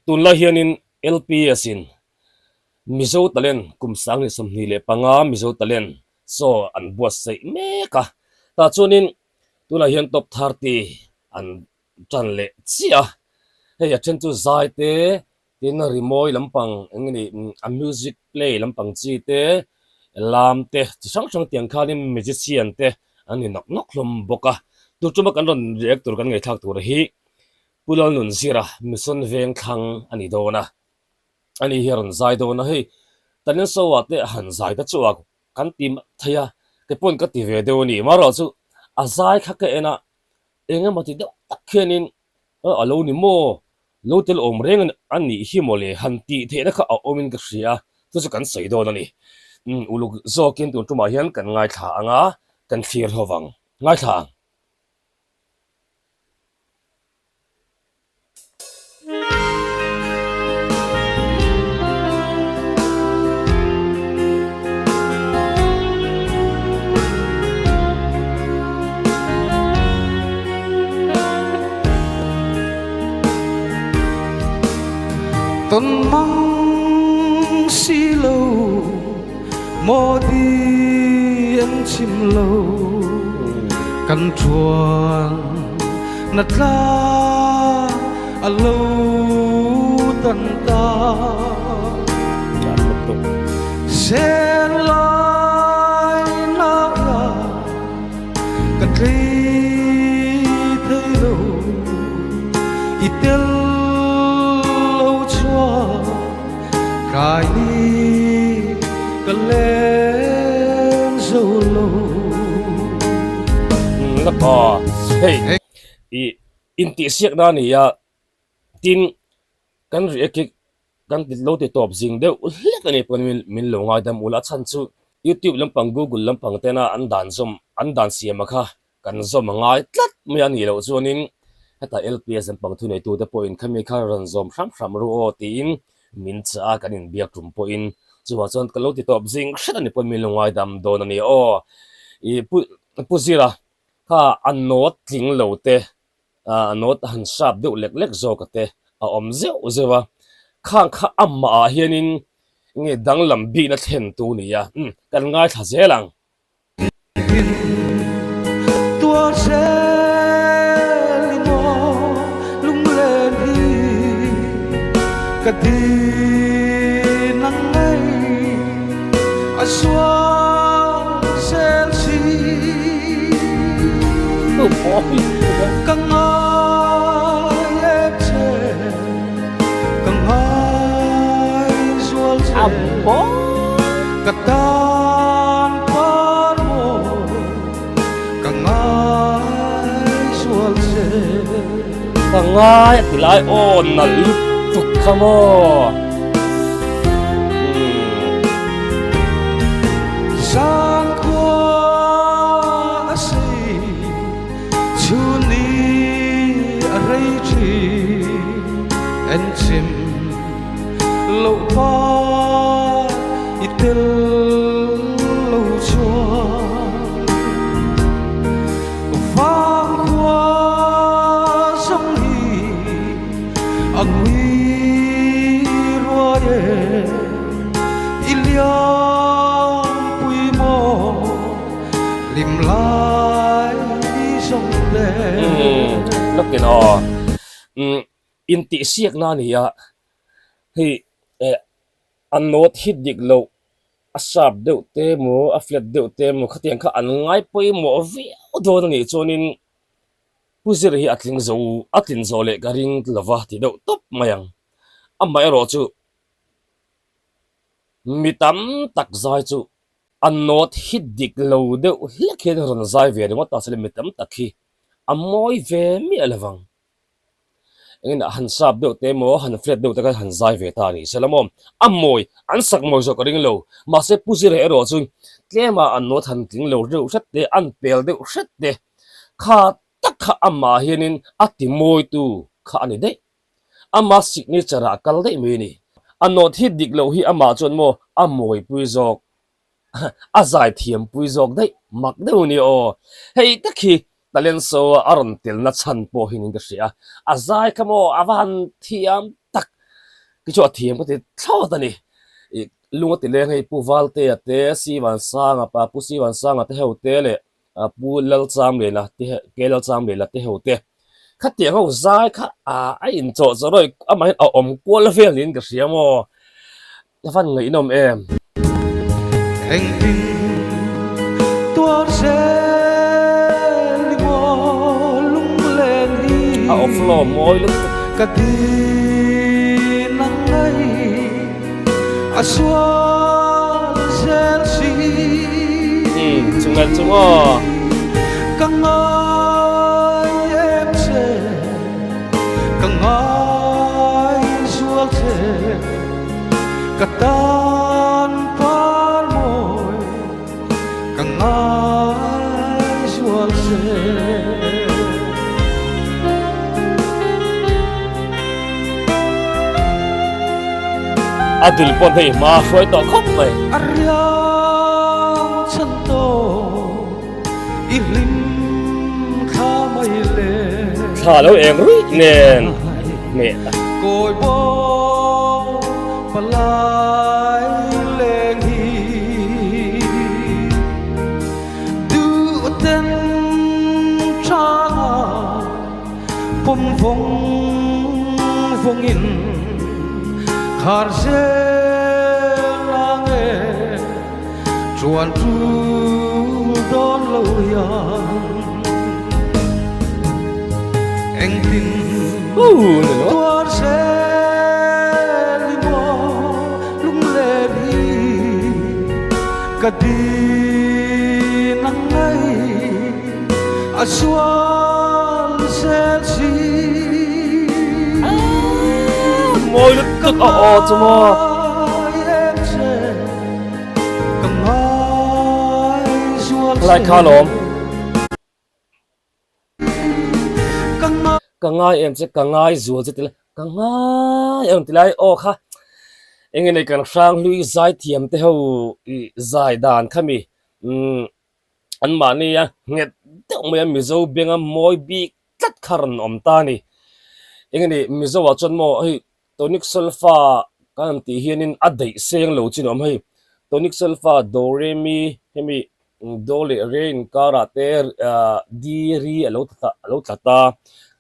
Tunlai hianin LPS in Mizo Talent kum 2025 Mizo Talent Show an buatsaih mek a, tah chuanin tunah hian Top 30 an tan leh chiah a, hei a then chu zai te tin rimawi lampang eng nge ni a music play lampang chi te lam te chi hrang hrang tiang khanin magician te an ni nawk nawk hlawm bawk a, tun tuma kan rawn react tur kan ngaihthlak tur hi Pu Lalnunzira Mission Vengthlang a ni dawn a, ani hi a rawn zai dawn a, hei Talent Show ah te han zai ta chu a kan ti thei a, kei pawn ka ti ve deuh a ni, amaherawh chu a zai kha ka en a, eng emaw ti deuh tak khianin a lo ni maw, lo tel awm reng a nih hi maw le han tih theihna kha a awmin ka hria a, chu chu kan sawi dawn a ni. Uluk zawkin tun tumah hian kan ngaithla ang a, kan thlir ho vang. Ngaithla ang. Tawn mang si lo maw di an chim lo kan ṭuan na tla a lo tan ta sen lai nak la ka tlei thei lo i tel lo chuan kai ni ka leng zo lo. La pa hei i intihsiakna a ni a tin kan react hi kan ti lo ti tawp zing deuh hlek a ni pawn min lo ngaidam ula a chhan chu youtube lampang google lampang tena an dan zawm an dan siam a kha kan zawm a ngai tlat mai a nih loh chuanin heta LPS lampang thuneitute pawhin khami kha rawn zawm hram hram ru aw tiin min chah a kan inbiak tum pawhin chuvang chuan ka lo ti tawp zing hret a ni pawn min lo ngaidam dawn a ni aw ih pu pu Zira kha a nawt tling lo te a nawt han sap deuh lek lek zawk a te a awm zeuh zeuh a, khang kha amah ah hianin nge danglam bikna thlen tu ni a, umm kan ngaithla zel ang. Tuar zel i maw lunglen hi ka din ang ngei a sual zel si. Ka ngai em che, ka ngai zual che, ka tan par maw, ka ngai zual che. Ka ngai a ti lai aw nalh lutuk kha maw. Zangkhua a si, chun ni a rei ṭhin, en chim lo pa i tel lo chuan vangkhua zong hi a ngui ruai e. I liampui maw hlim lai zawng te. Lawkin aw intihsiakna a ni a, hei a note hi dik loh a sharp deuh te emaw a flat deuh te emaw khatiang kha an ngai pawimawh viau dawn a nih chuanin Pu Zira hi a tling zo a tlin zawh leh ka ring lova ti deuh tawp mai ang. Amaherawh chu Mi tam tak zai chu a note hi dik lo deuh hlek hian rawn zai ve ringawt ta sela mi tam tak hi a mawi ve miah lo vang. Engin a han sap deuh te emaw han flat deuh te khan han zai ve ta a ni sela maw a mawi an sak mawi zawk ka ring lo. Mahse Pu Zira erawh chu tlema a note han tling lo deuh hret te an pel deuh hret te kha tak kha amah hianin a ti mawitu kha a ni daih. Ama signature ah a kal daih mai a ni. A note hi dik loh hi amah chuan maw a mawipui zawk, a zai thiampui zawk daih mak deuh a ni aw. Hei tak hi talent show a a rawn telna chhan pawh hi niin ka hria a, a zai kha maw a va han thiam tak. Khi chu a thiam ka ti thlawt a ni. Ih lung a ti leng hei Pu Valtea te, Sivansanga pa Pu Sivansanga te ho te leh Pu Lalchamliana te Ke Lalchamliana te ho te. Khatiang ho zai kha ah a inchawh zawh rawih amahin a awm kual vel niin ka hria maw. Ka van ngaihnawm em. Engtin tuar zel i maw lunglen hi. A off lo mawi lutuk. Ka din ang mai a sual zel si. Umm chungel chu maw. Ka ngai em che ka ngai zual che. Ka tan par mawi ka ngai zual che. A dul pawh hei hma hruai tawh khawp mai. A riang chhan tawh i hlim thla mai le. Thla lo eng ruih nen hmeh tak. Kawi bawk palai leng hi duh ten thanga pawm vawng vawng in khar zel ang e chuan tul dawn lo hian engtin tuar zel i maw lunglen hi ka din ang ngei a sual zel si. Mawi lutuk a aw chu maw. Lai kha lawm. Ka ngai em che ka ngai zual che tilai ka ngai em tilai aw kha eng nge kan hrang hlui zai thiam te ho ih zai dan kha mi umm an mahni a nghet deuh mai a mizo benga mawi bik tlat kha rawn awm ta a ni eng nge mizo ah chuan maw hei tonic solfa kan han tih hianin a daih seng lo chin a awm hei tonic solfa do re mi hemi do leh re inkarah te ah d ri a lo tla a lo tla ta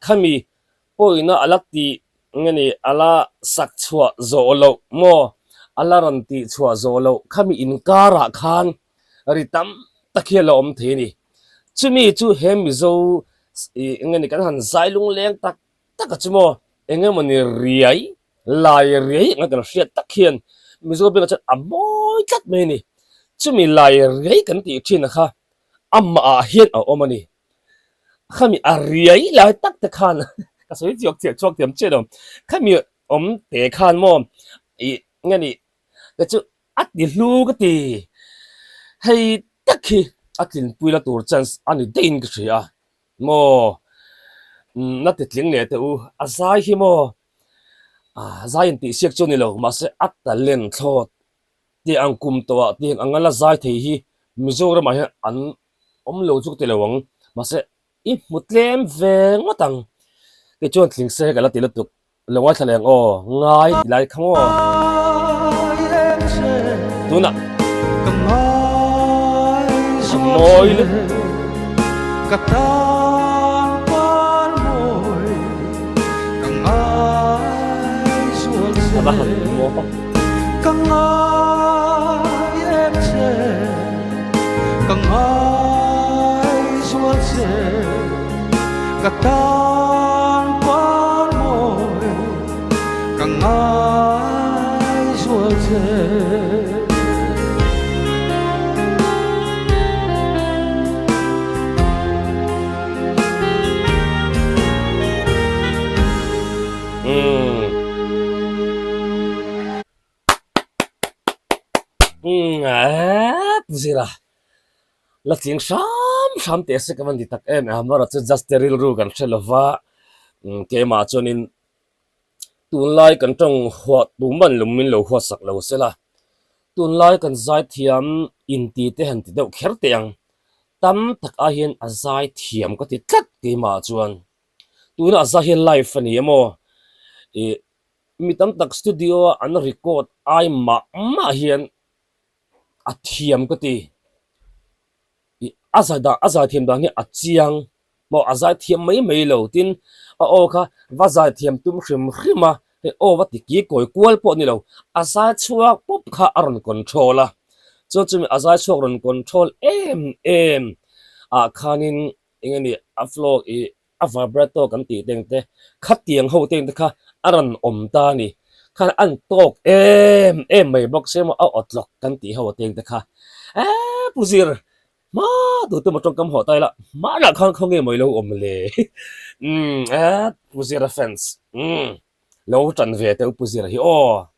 khami pawhina a la tih nge ni a la sak chhuah zawh loh maw a la rawn tih chhuah zawh loh khami inkarah khan ri tam tak hi a la awm thei a ni chumi chu he mizo ih nge ni kan han zai lungleng tak tak a chu maw eng emawni riai lai riai anga kan hriat tak hian Mizo bengah chuan a mawi tlat mai a ni. Chumi lai riai kan tih thin kha amah ah hian a awm a ni. Khami a riai lai tak te khan ka sawi chiak chiah chhuak thiam chiah lo. Khami awm te khan maw ih nge ni te chu a ti hlu ka ti. Hei tak hi a tlinpui la tur chance a ni daih in ka hria a. Maw? Na ti tling leh teh u. A zai hi maw? Ah, zai in tih siak chu a ni lo, mahse a talent thlawt tih ang kum tawhah tih ang anga la zai thei hi Mizoramah hian an awm lo chu ka ti lo ang, mahse i hmu tlem ve ngawt ang. Tichuan tling se ka la ti lutuk. Lo ngaithla leh ang aw, ngai ti lai kha maw? Tunah a mawi lutuk. A va han maw. Ka tan par mawi ka ngai zual che. Umm zira la tling hram hram teh se ka van ti tak em em amaherawh chu just te rilru kan hre lova keimah chuanin tunlai kan tawng huah tumah an lum min lo huat sak lo sela tunlai kan zaithiam inti te han ti deuh kher teh ang tam tak ai hian a zaithiam ka ti tlat keimah chuan tunah zai hi live a ni emaw ih. Mi tam tak studio a an record ai mah mah hian a thiam ka ti. Ih a zai dan a zai thiam dan hi a chiang maw a zai thiam mai mai lo tin a aw kha va zai thiam tum hrim hrim a hei aw va ti ki kawi kual pawh a ni lo a zai chhuak pawp kha a rawn control a chuan chumi a zai chhuak rawn control em em ah khanin eng nge ni a flow ih a vibrato kan tih te ang te khatiang ho te ang te kha a rawn awm ta a ni khan an tawk em em mai bawk se maw a awtlawk kan tih ho te ang te kha eee pu zir hma tu te maw tawngkam hawh ta ila hmanah khan khawnge maw ilo awm le umm eee pu zira fans umm lo tan ve teh u pu zira hi aw.